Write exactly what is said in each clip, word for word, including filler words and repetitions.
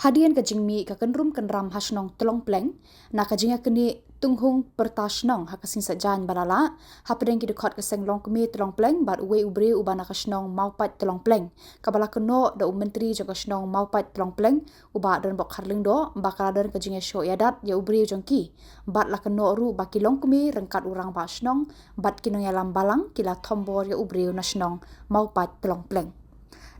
Hadien ka jingmih ka kynrum kynram ha shnong Tlong Pleng, na ka jingïaknieh tynghung pyrta shnong ha ka sngi Saitjaiñ ba la lah, hapdeng ki dkhot ka seng longkmie Tlong Pleng bad uwei u briew uba na ka shnong Mawpait Tlong Pleng, kaba la kynnoh da u Myntri jong ka shnong Mawpait Tlong Pleng, u Bah Donbok Kharlyngdoh, ba ka la don ka jingïashoh ïadat ïa u briew jong ki, bad la kynnoh ruh ba ki longkmie ryngkat u rangbah shnong bad ki nongïalam balang ki la thombor ïa u briew na shnong Mawpait Tlong Pleng.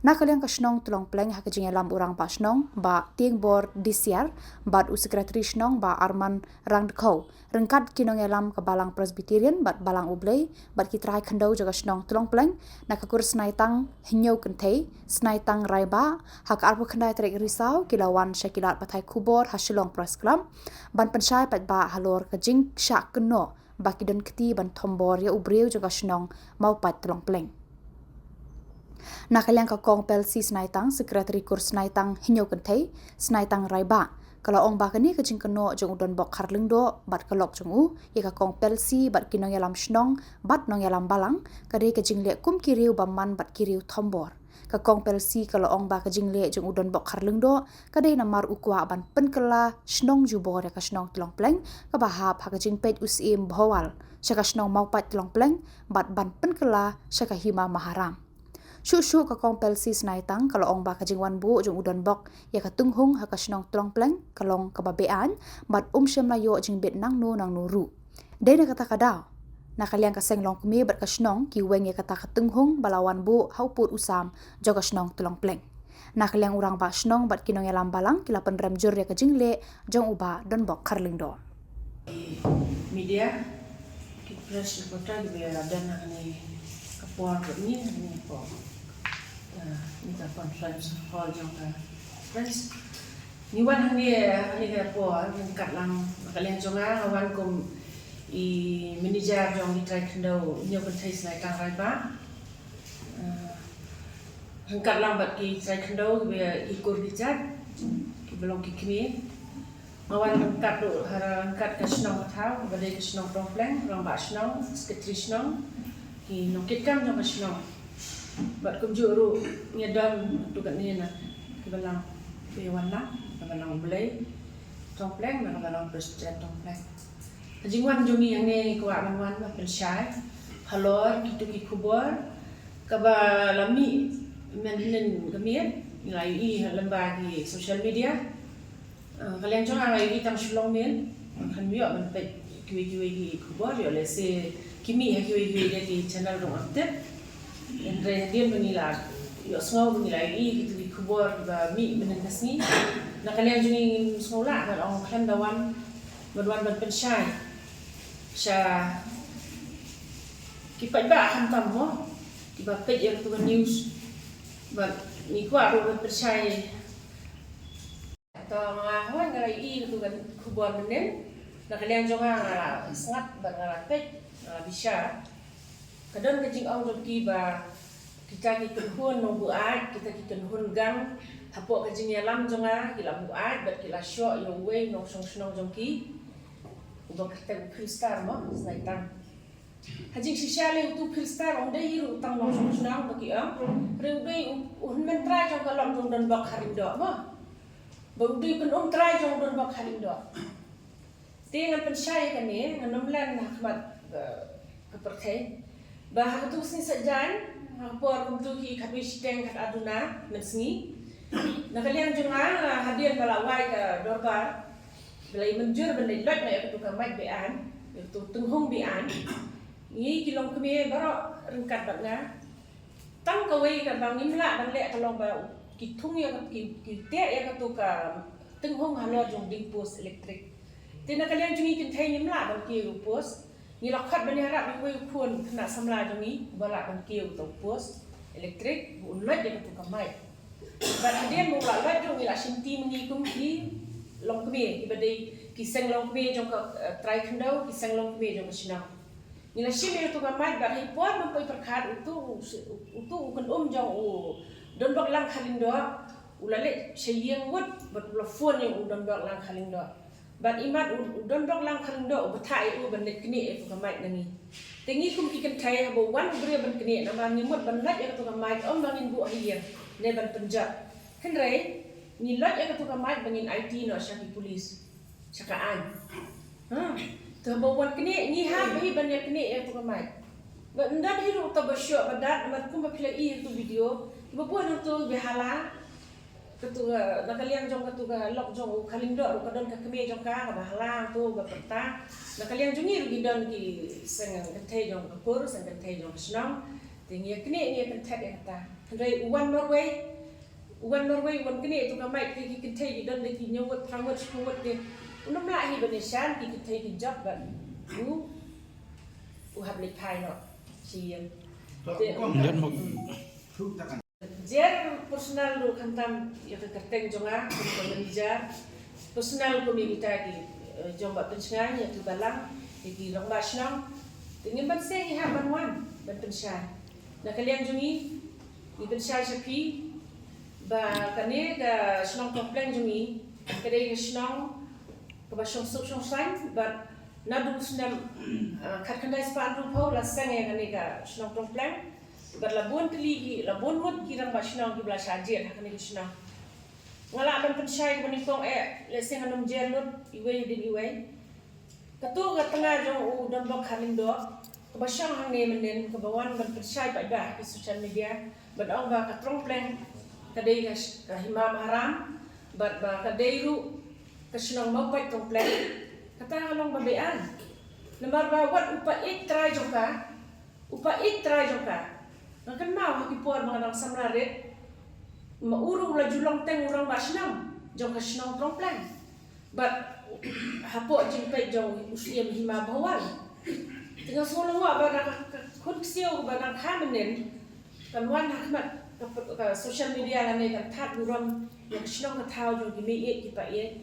Na ka liang ka shnong Tlong Pleng, ha ka jingïalam u rangbah shnong Bah Tiengbor Disiar bad u sekretari shnong Bah Arman Rangdkhoh, ryngkat ki nongïalam ka Balang Presbyterian bad Balang U Blei bad ki trai khyndew jong ka shnong Tlong Pleng, na ka kur Snaitang Hynñiewkynthei, Snaitang Raibah, ha ka arphew khyndai tarik Risaw ki la wan sha ki lad pathai khubor ha Shillong Press Club ban pynshai paidbah halor ka jingshah kynnoh ba ki don kti ban thombor ïa u briew jong ka shnong Mawpait Tlong Pleng. Na ka liang ka Kong Pelsi Snaitang, sekretari kur Snaitang Hynñiewkynthei, Snaitang Raibah, ka la ong ba kane ka jingkynnoh jong u Donbok Kharlyngdoh bad ka lok jong u ïa ka Kong Pelsi bad ki nongïalam shnong bad nongïalam balang ka dei ka jingleh kum ki riew bymman bad ki riew thombor. Ka Kong Pelsi ka la ong ba ka jingleh jong u Donbok Kharlyngdoh ka dei namar u kwah ban pynkylla shnong jubor ïa ka shnong Tlong Pleng, kaba hap ha ka jingpeit u Syiem Bhowal sha ka shnong Mawpait Tlong Pleng bad ban pynkylla sha ka Hima Maharam. Shuh shuh ka Kong Pelsi Snaitang ka la ong ba ka jingwan buh jong u Donbok ïa ka tynghung ha ka shnong Tlong Pleng ka long kaba be-aiñ bad um shym la ïoh jingbit nangno nangno ruh. Dei na kata ka daw, na ka liang ka seng longkmie bad ka shnong ki weng ïa kata ka tynghung ba la wan buh ha u pud u sam jong ka shnong Tlong Pleng. Na ka liang u rangbah shnong bad ki nongïalam balang ki la pynrem jur ïa ka jingleh jong u Bah Donbok Kharlyngdoh. Media, ki press reporter kiba ïa don ha kane ka por bad ngi ha kane ka por. Ah, ngi ka conference hall jong ka press. Ngi wan hangne, hangne ka por, ryngkat lang, na ka liang jong nga, nga wan kum i manager jong i trai khyndew Hynñiewkynthei Snaitang Raibah. Eh, ryngkat lang bad ki trai khyndew, kiba i kur ki jait, kiba long ki kmie. Nga wan ryngkat ruh, ha ryngkat ka shnong ka thaw, kaba dei ka shnong Tlong Pleng, rangbah shnong, sekretari shnong, ki nongkitkam jong ka shnong. Bad kumjuh ruh ngi don tu katne na ki balang, ki wan na ka balang U Blei Tlong Pleng, na ka balang Presbyterian Tlong Pleng. Ka jingwan jong ngi hangne ngi kwah ban wan ban pynshai halor kitu ki khubor kaba la mih mynhynnin ka miet, ngi la ïohi ha lyngba ki social media. Ah, ka liang jong nga nga ïohi tang shu long miet, nga khlem ïoh ban peit kiwei kiwei ki khubor, ïoh lehse ki mih ha kiwei kiwei de ki channel ruh ngam tip. Hynrei hadien ba ngi la ïohsngew ba ngi la ïohi kitu ki khubor ba mih mynhynnin ka sngi, na ka liang jong ngi ngim sngew lah ban ong khlem da wan, ban wan ban pynshai sha ki paidbah khamtam mo, kiba peit ïa katu ka news. Bad ngi kwah ruh ban pynshai. To nga hoi nga la ïohi katu ka khubor mynhynnin. Na ka liang jong nga nga la sngap bad nga la peit, nga la bishar. Ka don ka jingong jong ki ba kita ki kynhun nongbuaid, kita ki kynhun gang, hapoh ka jingïalam jong nga ki la buaid bad ki la shoh ïa uwei u nongshong shnong jong ki, uba kyrteng u Philstar mo, Snaitang. Ha jingshisha lei utu u Philstar um dei hi ruh tang u nongshong shnong ba ki ong. Hynrei u dei u, u hynmen trai jong ka lok jong u Donbok Kharlyngdoh mo. Ba u dei u kynum trai jong u Donbok Kharlyngdoh. Te ngan pynshai ïa kane, ngan ym len ha khmat, eh, ka pyrthei. Ba ha katu ka sngi Saitjaiñ, ha ka por kumtu ki khatwei shiteng khatar duna mynsngi, na ka liang jong nga, hadien ba la wai ka dorbar, ba la ïa mynjur ban leit loit noh ïa katu ka mike be-aiñ, ïa katu tynghung be-aiñ, ngi ki longkmie baroh ryngkat bad nga, tang kawei kaba ngim lah ban leh ka long ba ki thung ïa ka, ki, ki teh ïa katu ka tynghung halor jong u dieng post elektrik. Te na ka liang jong ngi kynthei ngim lah ban kiew ïa u post. Ngi la khot ban ïarap ïa uwei u khun khynnah samla jong ngi uba lah ban kiew ïa u post elektrik, ba un loit ïa katu ka mike. Bad hadien ba u la loit ruh ngi la shim ti ma ngi kum ki longkmie, kiba dei ki seng longkmie jong ka, eh, trai khyndew, ki seng longkmie jong ka shnong. Ngi la shim ïa utu ka mike bad ha i por ba poi pyrkhat utu, utu u kynum jong u Donbok Lang Kharlyngdoh u la leit sha ïing wut bad u la phone ïa u Donbok Lang Kharlyngdoh. Bad imat u, u Donbok Lang Kharlyngdoh u bthah ïa u ban leit knieh ïa utu ka mike na ngi. Te ngi kum ki kynthei haba u wan u briew ban knieh namar ngi mut ban lait ïa utu ka mike ym ba ngin buh ha ïing ne ban pynjot. Hynrei Ngi lait ïa katu ka mic ba ngin aiti noh sha ki police, sha ka aiñ. Ha. Te ba wan knieh, ngi hap hi ban ïa knieh ïa katu ka mic. Ba ynda hi ruh ta ba shoh ba dat, namar kumba phi la i ha tu video, kiba bun hangtu ba hala. Katu ka, na ka liang jong katu ka lok jong u Kha Lyngdoh ruh ka don ka kmie jong ka, kaba hala hangtu ba pyrta. Na ka liang jong ngi ruh ki don ki seng kynthei jong ka kur, seng kynthei jong ka shnong. Te ngi ïa knieh, ngi ïa kynthet ïa kata. Hynrei u wan marwei, u wan marwei, u wan knieh tu ka mic, ki, ki kynthei ki don da ki hynñiew ngut, phra ngut, shiphew ngut ki. Unym lah hi ban ïashan, ki kynthei ki jop bad u, u hap leit phai noh sha ïing. Te, personal ruh khamtam ïa ka kyrteng jong nga kum ka manager, personal kum ïa kita ki, eh, jong Bah Pynshngaiñ, ïa ki balang, ïa ki rangbah shnong. Te ngim banse ngi hap ban wan ban pynshai. Na ka liang jong ngi, ngi pynshai sha phi ba kane ka shnong Tongpleng jong ngi ka dei ka shnong kaba shong suk shong saiñ, bad naduh u snem, eh, khatkhyndai spah hynriewphew la seng ïa kane ka shnong Tongpleng. Bad la bun tylli ki, la bun ngut ki rangbah shnong kiba la shah jied ha kane ka shnong. Nga lah ban pynshai kaba nyngkong eh, lehse ngan ym jer lut iwei hadien iwei. Katu ka tnga jong u Donbok Kha Lyngdoh, kaba shong hangne mynnin, kaba wan ban pynshai paidbah ha ki social media, ban ong ba ka Tongpleng ka dei ka sh-, ka hima maharam, bad ba ka dei ruh ka shnong Mawpait Tongpleng. Kata ka long ba beiñ. Namar ba wat u paid trai jong ka, u paid trai jong ka. Nga kynmaw ha ki por ba nga dang samla rit, ma u ruh u la ju long teng u rangbah shnong jong ka shnong Tongpleng. Bad hapoh jingpeit jong u Syiem Hima Bhowal. Te nga sngew lyngngoh ba na ka, ka khun ksiew ba dang kha mynnin kan wan ha khmat ka, ka social media lane kan thad burom ïa ka shnong ka thaw jong ki meiieit ki paid.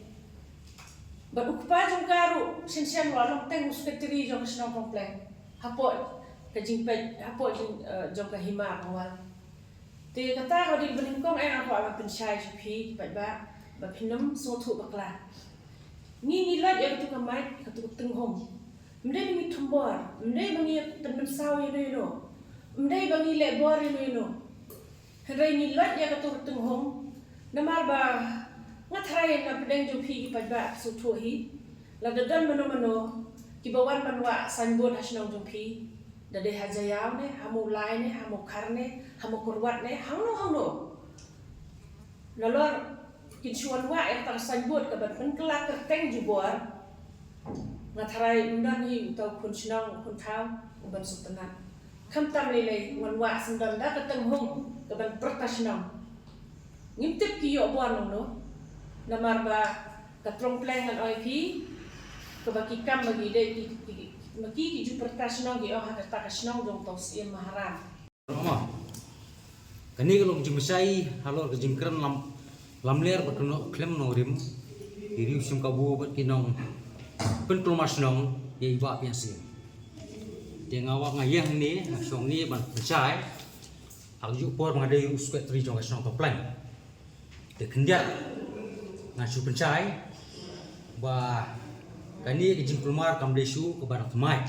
Bad u kpa jong ka ruh shen shen u la long teng u secretary jong ka shnong Tongpleng hapoh ka jingpeit, hapoh jing, eh, jong ka Hima Bhowal. Te kata ka dei ba nyngkong eh nga kwah ban pynshai sha phi paidbah ba phin ym sngewthuh bakla. Ngi ngi lait ïa katu ka mic, katu ka tynghung. Ym dei ba ngi thombor, ym dei ba ngi pynmynsaw ïano ïano, ym dei ba ngi leh bor ïano ïano. Hynrei ngi lait ïa katu ka tynghung namar ba nga tharai na pdeng jong phi ki paidbah sngewthuh hi. Lada don mano mano kiba wan ban wah signboard ha shnong jong phi, da dei ha Jaïaw ne, ha Mawlai ne, ha Mawkhar ne, ha Mawkyrwat ne, hangno hangno. Nalor kin shu wan wah ïa kata ka signboard kaban pynkylla kyrteng jubor. Nga tharai ym don hi uta u khun shnong, u khun thaw uban sngewtynnat. Khamtam lei lei wan wah syndon da ka tynghung kaban pyrta shnong. Ngim tip ki ïoh bor nongno. Namar ba ka Tongpleng ngan ong ïa phi, kaba ki kam ba ki dei ki, ki, ki, ma ki ki ju pyrta shnong ki ong ha kata ka shnong jong uta u Syiem maharam. Kane ka long jingmynsai halor ka jingkren lam, lamler bad ka nongkhlem nongrim ki riew shim kabu bad ki nongpynkulmar shnong ïa i Bah P N C. Te nga wad nga ïeng hangne, nga shong hangne ban pynshai. Ha kajuh por ba nga dei ruh u secretary jong ka shnong Tongpleng. Te khyndiat ngan shu pynshai ba kane ka jingkulmar kam dei shuh kaba dang thymmai.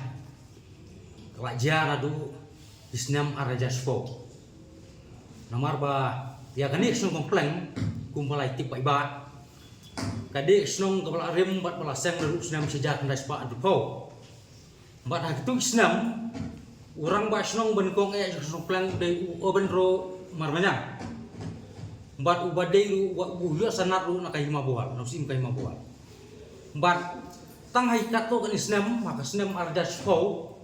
Ka la jia naduh ki snem ar hajar shiphew. Namar ba ïa kane ka shnong Tongpleng kumba la tip paidbah, ka dei ka shnong kaba la rim bad ba la seng naduh u snem shi hajar khyndai spah hynriewphew. Bad ha kitu ki snem, u rangbah shnong ba nyngkong eh jong ka shnong Tongpleng u dei u Obenro Marmanyang. Bad uba dei ruh uba, u ïoh sanad ruh na ka Hima Bhowal, na u Syiem ka Hima Bhowal. Bad tang ha kato kane snem, ha ka snem ar hajar shiphew,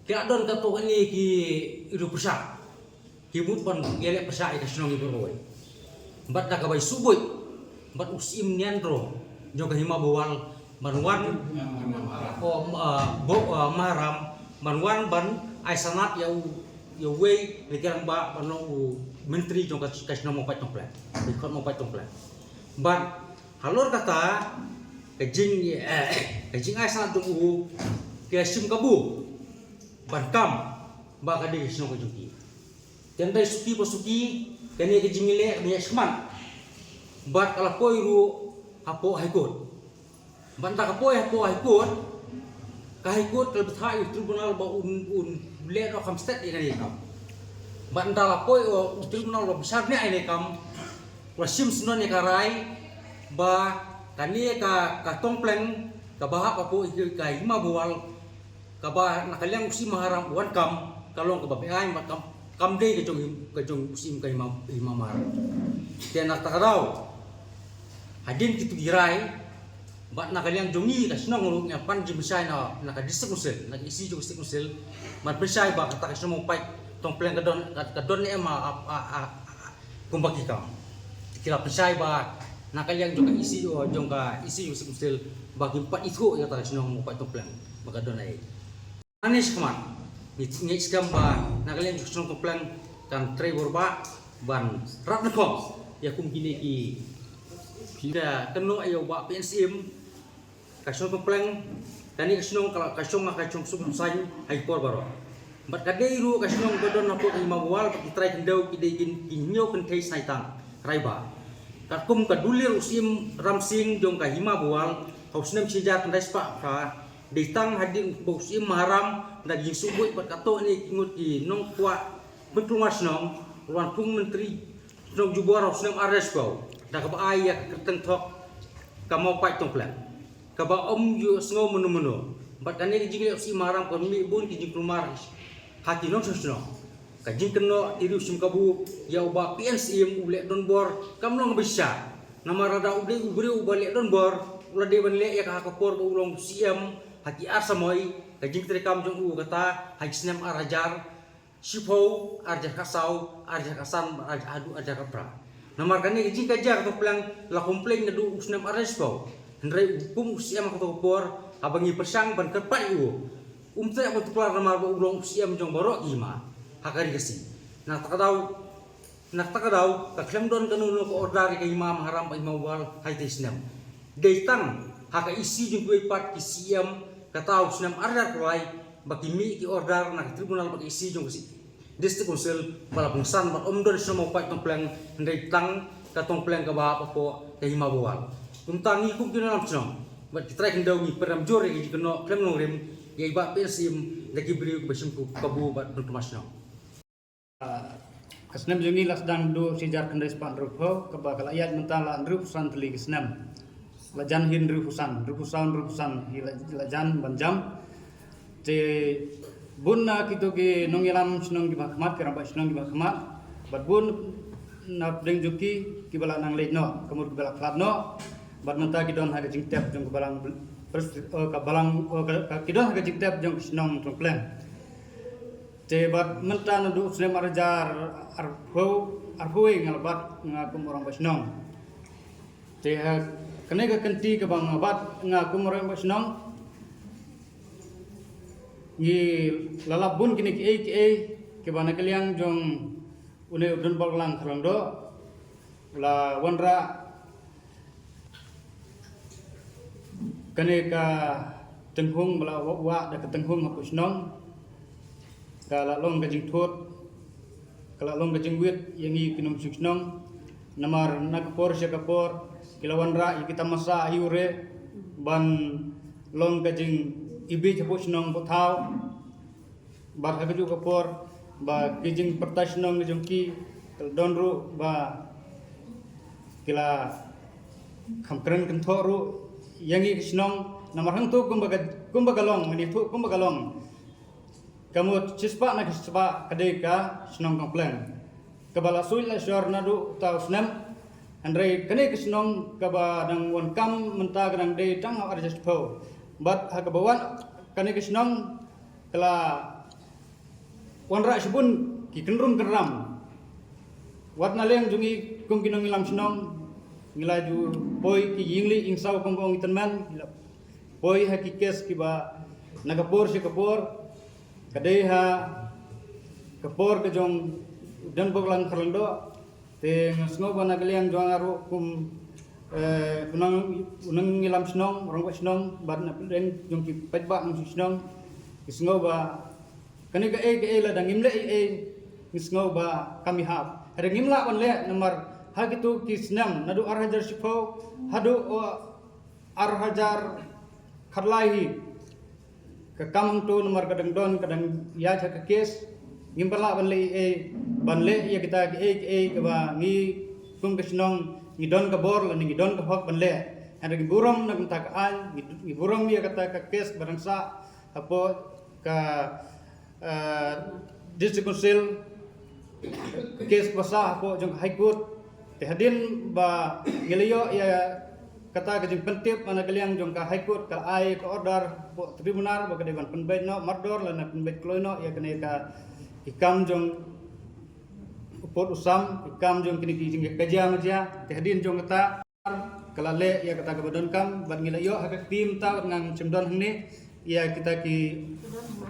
ki la don kato kane ki riew pyrshah. Ki mut ban ïaleh pyrshah ïa ka shnong ïa baroh. Bad da kaba ïasuhbuit bad u Syiem Niandro jong ka Hima Bhowal ban wan, o, ah, bo, ah, maharam ban wan ban ai sanad ïa u, ïa uwei na ki rangbah ban long u myntri jong ka, ka shnong Mawpait Tongpleng. Ka dkhot Mawpait Tongpleng. Bad halor kata ka jing, eh, ka jingai sanad jong u ki la shim kabu ban kam ba ka dei ka shnong ka jong ki. Te ynda suki ba suki, kane ka jingïaleh ka ïa shmat. Bad ka la poi ruh hapoh High Court. Bad ynda ka poi hapoh High Court, ka High Court ka la bthah ïa u tribunal ba un, un leh noh kham stet ïa kane ka kam. Bad ynda la poi, o, u tribunal ba bishar noh ïa kane ka kam, Wa shim sngewbha ïa ka rai ba kane ka, ka Tongpleng kaba hap hapoh ka Hima Bawal, kaba na ka liang u Syiem Maharam u wan kam, ka long kaba beaiñ, kam, kam dei ka jong, ka jong u Syiem ka Hima, Hima Maharam. Te na kata ka daw, hadien kito ki rai, bad na ka liang jong ngi ka shnong ruh ngi pan jingpynshai na, na ka District Council, na ka E C jong ka District Council, ban pynshai ba kata ka shnong Mawpait Tongpleng ka don, ka, ka don ne em ha, ha, ha, ha, kumba ki kam. Ki la pynshai ba na ka liang jong ka E C, jong ka E C jong ka District Council, ba kim pat ithuh ïa kata ka shnong Mawpait Tongpleng ba ka don ei. Ani shikmat, ngi, ngi skhem ba na ka liang jong ka shnong Tongpleng kan trei bor ba ban rat na khong ïa kum kine ki, ki da kynnoh ïa u Bah P N Syiem, ka shnong Tongpleng, kane ka shnong ka, ka shnong ka shnong suk saiñ ha i por baroh. Bad ka dei ruh ka shnong ba don hapoh ka Hima Bawal, bad ki trai khyndew ki dei kin, kin ñiew kynthei snai tang rai ba. Katkum ka dulir u Syiem Ram Sing jong ka Hima Bawal ha u snem shi hajar khyndai spah phra, dei tang hadien ba u Syiem Maharam da ki jingsuhbuit bad kato ne ki ngut ki nongkwah pynkulmar shnong, u la wan kum myntri shnong jubor ha u snem ar hajar shiphew, da kaba ai ïa ka kyrteng thok ka Mawpait Tongpleng, kaba ym ju sngew mano mano. Bad kane ka jingleh u Syiem Maharam ka mih bun ki jingkulmar ha ki nongshong shnong. Ka jingkynnoh ki riew shim kabu ïa u Bah P N Syiem u leh donbor kam long ba shisha. Namar lada u dei u briew uba leh donbor, u la dei ban leh ïa ka ha ka por ba u long Syiem ha ki ar samoi, ka jingtreikam jong u kata ha ki snem ar hajar shiphew, ar hajar khatsaw, ar hajar khatsan, ar hajar, haduh ar hajar khatphra. Namar kane ka jingkajia ka Tongpleng la complain naduh u snem ar hajar shiphew. Hynrei u kum u Syiem ha kato ka por, haba ngi pyrshang ban kyrpad ïa u, um treh ban tuklar namar ba u long u Syiem jong baroh ki hima ha ka ri Khasi. Na kata ka daw, na kata ka daw, ka khlem don kano kano ka order ïa ka Hima Maharam bad Hima Bawal ha ita i snem. Dei tang ha ka E C jong kiwei pat ki Syiem, kata u snem ar hajar khyndai, ba ki mih ki order na ka tribunal bad ka E C jong ka District Council ba la pynsan bad ym don shnong Mawpait Tongpleng, hynrei tang ka Tongpleng kaba hap hapoh ka Hima Bawal. Kumta ngi kum ki nongïalam shnong bad ki trai khyndew ngi pynrem jur ïa ki jingkynnoh khlem nongrim ïa i Bah P N Syiem da ki briew kiba shim kabu bad pynkulmar shnong. Ka snem jong ngi la sdang naduh shi hajar khyndai spah hynriewphew, kaba ka la ïaid mynta la hynriewphew san tylli ki snem. La jan hi hynriewphew san, hynriewphew saw, hynriewphew san hi la, la jan ban jam. Te bun na kito ki nongïalam shnong kiba ha khmat, ki rangbah shnong kiba ha khmat, bad bun na pdeng jong ki kiba la nang leit noh, ka mut kiba la khlad noh. Bad mynta ki don ha ka jingtep jong ka balang pres-, eh, ka balang, eh, ka, ka, ki don ha ka jingtep jong ka shnong Tongpleng. Te bad mynta naduh u snem ar hajar arphew, arphew wei nga la bat nga kum u rangbah shnong. Te ha kane ka kynti kaba nga bat nga kum u rangbah shnong, ngi la lap bun kine kiei kiei kiba na ka liang jong une u Donbor Lang Kharlangdoh u la wanrah kane ka tynghung ba la wa-, wah da ka tynghung hapoh shnong. Ka la long ka jingthut, ka la long ka jingwit ïa ngi ki nongshong shnong. Namar na ka por sha ka por ki la wanrah ïa ki tamasa ha ïure ban long ka jingibiej hapoh shnong hapoh thaw. Bad ha kajuh ka por ba ki jingpyrta shnong ki jong ki, ka la don ruh ba ki la kham kren kynthoh ruh ïa ngi ki shnong. Namar hangto kumba ka, kumba ka long, ngan ïathuh kumba ka long. Ka mut shispah na ki shispah ka dei ka shnong Tongpleng kaba la suid la shor naduh uta u snem. Hynrei kane ka shnong kaba dang wan kam mynta ka dang dei tang ha ar hajar shiphew. Bad ha kaba wan kane ka shnong ka la wanrah shibun ki kynrum kynram. Wat na liang jong ngi kum ki nongïalam shnong, ngi la ju poi ki ïing lieh ïing saw kumba ong i tymmen, ngi la poi ha ki kes kiba na ka por sha ka por, ka dei ha ka por ka jong u Donbor Lang Kharlangdoh. Te nga sngew ba na ka liang jong nga ruh kum, eh, u nong, u nongïalam shnong, u rangbah shnong, bad na pdeng jong ki paidbah nongshong shnong, ki sngew ba kane kaei kaei lada ngim leh ei ei, ngi sngew ba kam ïahap. Hynrei ngim lah ban leh namar ha kito ki snem naduh ar hajar shiphew haduh, oh, ar hajar khatlai hi ka kam hangto namar ka dang don, ka dang ïaid ha ka kes. Ngim pat lah ban leh ei ei, ban leh ïa kita kiei kiei kaba ngi kum ka shnong ngi don ka bor lane ngi don ka hok ban leh. Hynrei ngi burom na ka bynta ka aiñ, ngi, ngi burom ïa kata ka kes ba dang sah hapoh ka, eh, District Council, ka kes ba sah hapoh jong ka High Court. Te hadien ba ngi la ïoh ïa kata ka jingpyntip na ka liang jong ka High Court, ka la ai ka order hapoh tribunal ba ka dei ban pynbeit noh mardor lane pynbeit kloi noh ïa kane ka, ki kam jong u pud u sam, ki kam jong kine ki jingkajia majia. Te hadien jong kata ka la leh ïa kata kaba donkam, bad ngi la ïoh ha ka kti mynta bad nga ngam shym don hangne ïa kita ki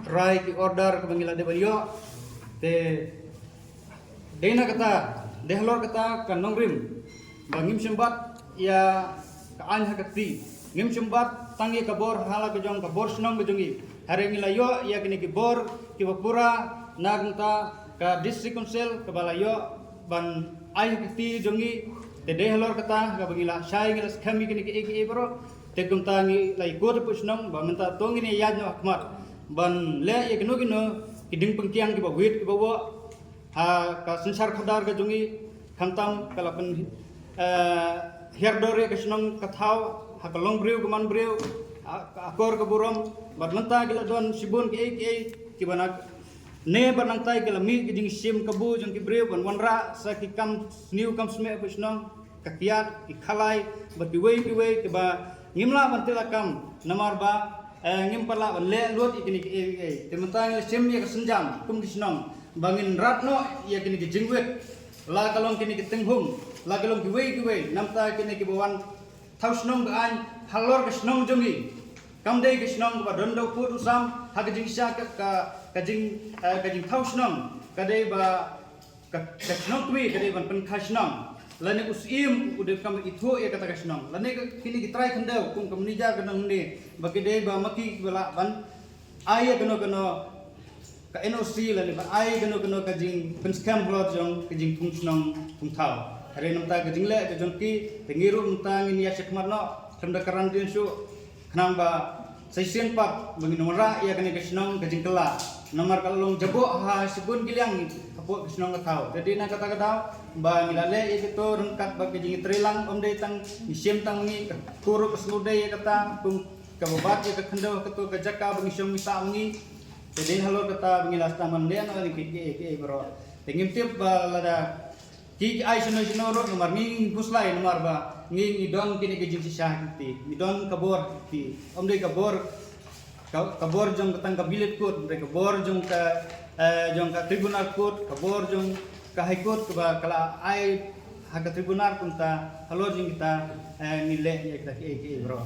rai, ki order kaba ngi la dep ban ïoh. Te dei na kata, dei halor kata ka nongrim ba ngim shym bat ïa ka aiñ ha ka kti, ngim shym bat tang ïa ka bor ha la ka jong ka bor shnong ka jong ngi. Hynrei ngi la ïoh ïa kine ki bor kiba pura na ka bynta ka District Council kaba la ïoh ban ai ha ka kti jong ngi. Te dei halor kata kaba ngi la shai, ngi la skhem ïa kine kiei kiei baroh. Te kumta ngi la ïakut hapoh shnong ba mynta to ngin ïaid noh ha khmat ban leh ïa kino kino ki jingpynkhiang kiba wit kiba wok ha ka synshar khadar ka jong ngi, khamtam ka la pyn, eh, hiar dor ïa ka shnong ka thaw ha ka longbriew ka manbriew, ha ka akor ka burom. Bad mynta ki la don shibun kiei kiei kiba na ne bad nangta ki la mih ki jingshim kabu jong ki briew ban wanrah sa ki kam sniew kam smiej hapoh shnong, ka kiad, ki khalai bad kiwei kiwei kiba ngim lah ban tila kam namar ba, eh, ngim pat lah ban leh lut ïa kine kiei kiei. Te mynta ngi la shim ïa ka sienjam kum ki shnong ba ngin rat noh ïa kine ki jingwit, la ka long kine ki tynghung, la ka long kiwei kiwei, namta kine kiba wan thaw shnong ka aiñ halor ka shnong jong ngi. Kam dei ka shnong kaba don da u pud u sam ha ka jingshisha ka, ka, ka jing, eh, ka jingthaw shnong ka dei ba ka, ka shnong kmie ka dei ban pynkha shnong. Lane u syiem u dei kam ithuh ïa kata ka shnong. Lane ka, kine ki trai khyndew kum ka manager ka nong ne ba ki dei ba ma ki kiba lah ban ai ïa kano kano ka N O C lane ban ai kano kano ka jingpynskhem halor jong ka jingthung shnong thung thaw. Hynrei namta ka jingleh ka jong ki, te ngi ruh mynta ngin ïa shakmat noh, khlem da kren dien shuh, khnang ba sa shisien pat ba ngin wanrah ïa kane ka shnong ka jingkylla. Namar ka la long jaboh ha shibun ki liang hapoh ka shnong ka thaw. Te dei na kata ka daw ba ngi la leh ïa kito ryngkat bad ka jingïatreilang, ym dei tang ngi shim tang ngi, ka kur ka sngewdei ïa kata, kum kaba bat ïa ka khyndew ha kato ka jaka ba ngi shong ngi sah ngi. Te dei halor kata ba ngi la sdang ban leh noh ïa ki, ki, ki, baroh. Te ngim tip ba lada ki, ki ai shano shano ruh namar ngi ngi khuslai namar ba ngi ngi don kine ki jingshisha ha ki kti, ngi don ka bor ha ki kti. Ym dei ka bor ka, ka bor jong ka tang ka bilet court, ym dei ka bor jong ka, eh, jong ka tribunal court, ka bor jong ka High Court kaba ka la ai ha ka tribunal. Kumta halor jong kita, eh, ngi leh ïa kita kiei kiei baroh.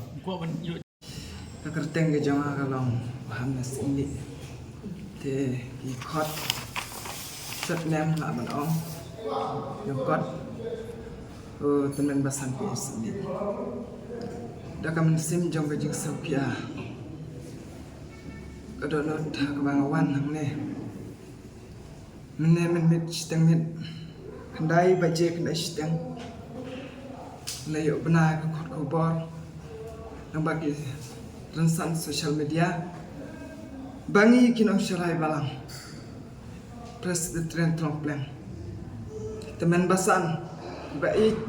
Ka kyrteng ka jong nga ka long Johannes Indik. Te ki khot sat nem lah ban ong. Jong kot u tymmen basan P S Indik. Da ka mynsiem jong ka jingsngewkhia ka dohnud ha kaba nga wan hangne. Mynne mynmiet shiteng miet, khyndai baje khyndai shiteng, la ïoh bna ka khot khubor lyngba ki rynsan social media ba ngi ki nongsharai balang Presbyterian Tnongpleng, tymmen basan ba ïeit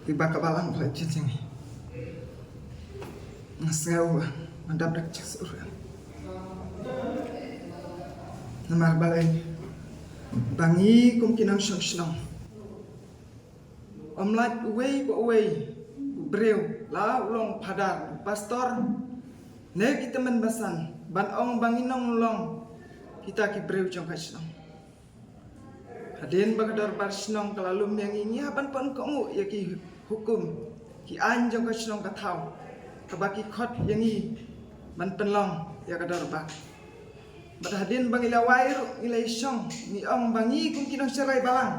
kiba ka balang ba la jin jong ngi. Nga sngew ba nga dap da ka jingsngewsih. Namar balei? Ba ngi kum ki nongshong shnong, ym lait uwei pa uwei u briew, la u long phadar, u pastor, ne ki tymmen basan, ban ong ba ngi nang long kita ki briew jong ka shnong. Hadien ba ka dorbar shnong ka la lum ïa ngi, ngi hap ban pynkohnguh ïa ki hukum, ki aiñ jong ka shnong ka thaw, kaba ki khot ïa ngi ban pynlong ïa ka dorbar. Bad hadien ba ngi la wai ruh, ngi la ïashong, ngi ong ba ngi kum ki nongsharai balang,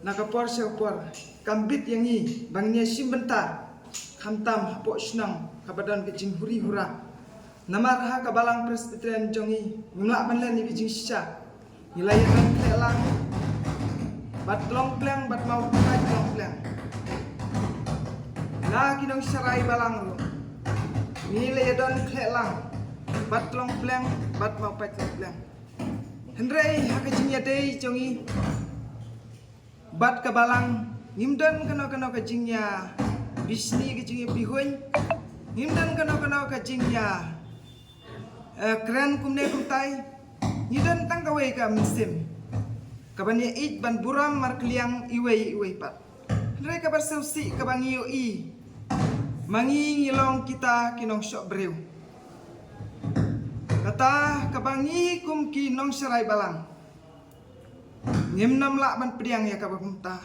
na ka por sha ka por kam bit ïa ngi ba ngin ïashim bynta, khamtam hapoh shnong kaba don ka jinghuri hura. Namar ha ka balang Presbyterian jong ngi, ngim lah ban len ïa ka jingshisha. Ngi la ïadon khleh lang bad Tlong Pleng bad Mawpait Tlong Pleng. Na ki nongsharai balang ruh, ngi la ïadon khleh lang bad Tlong Pleng bad Mawpait Tlong Pleng. Hynrei ha ka jingïadei jong ngi bad ka balang, ngim don kano kano ka jingïabishni, ka jingïabihuiñ. Ngim don kano kano ka jingïa, eh, kren kumne kumtai. Ngi don tang kawei ka mynsiem, ka ban ïa ïeit ban burom markylliang iwei iwei pat. Hynrei kaba sngewsih kaba ngi ïohi, ma ngi ngi long kita ki nongshoh briew. Kata kaba ngi kum ki nongsharai balang ngim nym lah ban pdiang ïa kaba kumta.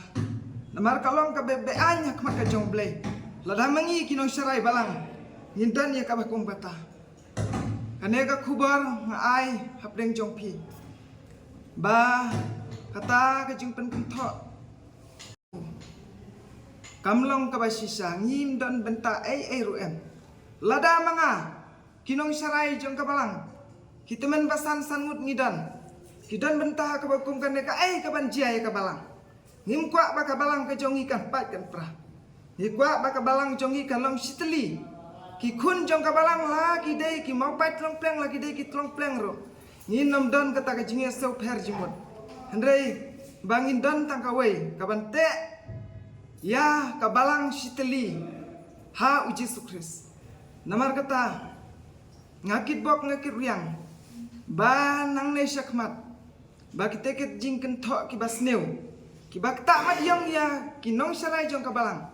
Namar ka long kaba beaiñ ha khmat ka jong U Blei. Lada ma ngi ki nongsharai balang ngin don ïa kaba kum kata. Kane ka khubor nga ai hapdeng jong phi, ba kata ka jingpynkynthoh kam long kaba shisha, ngim don bynta ei ei ruh em. Lada ma nga, ki nongsharai jong ka balang, ki tymmen basan san ngut ngi don, ki don bynta ha kaba kum kane, kaei kaban jia ïa ka balang? Ngim kwah ba ka balang ka jong ngi kan pait kan pra. Ngi kwah ba ka balang jong ngi kan long shitylli. Ki khun jong ka balang, la ki dei ki mawpait tlong pleng, la ki dei ki tlong pleng ruh, ngin nym don kata ka jingïasewpher jingmut. Hynrei ba ngin don tang kawei, ka ban teh ïa ka balang shitylli ha U Jisu Khrist. Namar kata, nga kitbok nga kitrwiang ba nangne shakhmat, ba kita ki jingkynthoh kiba sniew, kiba ktah mat ïong ïa ki nongsharai jong ka balang,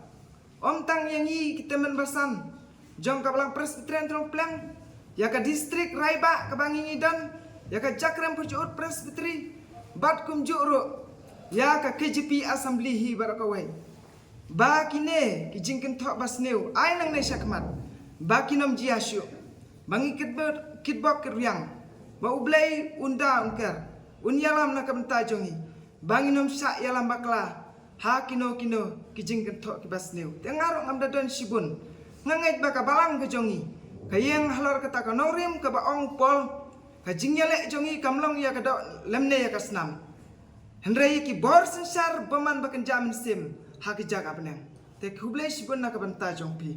ym tang ïa ngi ki tymmen basan jong ka balang Presbyterian Tlong Pleng, ïa ka district Raibah kaba ngi ngi don, ïa ka Jakrem Pyrshah Ut Presbytery, bad kumjuh ruh ïa ka K J P Assembly hi baroh kawei. Ba kine ki jingkynthoh ba sniew, ai nangne shakhmat, ba kin nym jia shuh. Ba ngi kitbok, kitbok kitrwiang ba U Blei un da un ker, un ïalam na ka bynta jong ngi, ba ngin nym shah ïalam bakla ha kino kino ki jingkynthoh kiba sniew. Te nga ruh ngam da don shibun. Nga ngeit ba ka balang ka jong ngi ka ïeng halor kata ka nongrim kaba ong u Paul, ka jingïaleh jong ngi kam long ïa ka doh lymne ïa ka snam, hynrei ïa ki bor synshar bymman ba kynja mynsiem ha ki jaka bneng. Te khublei shibun na ka bynta jong phi.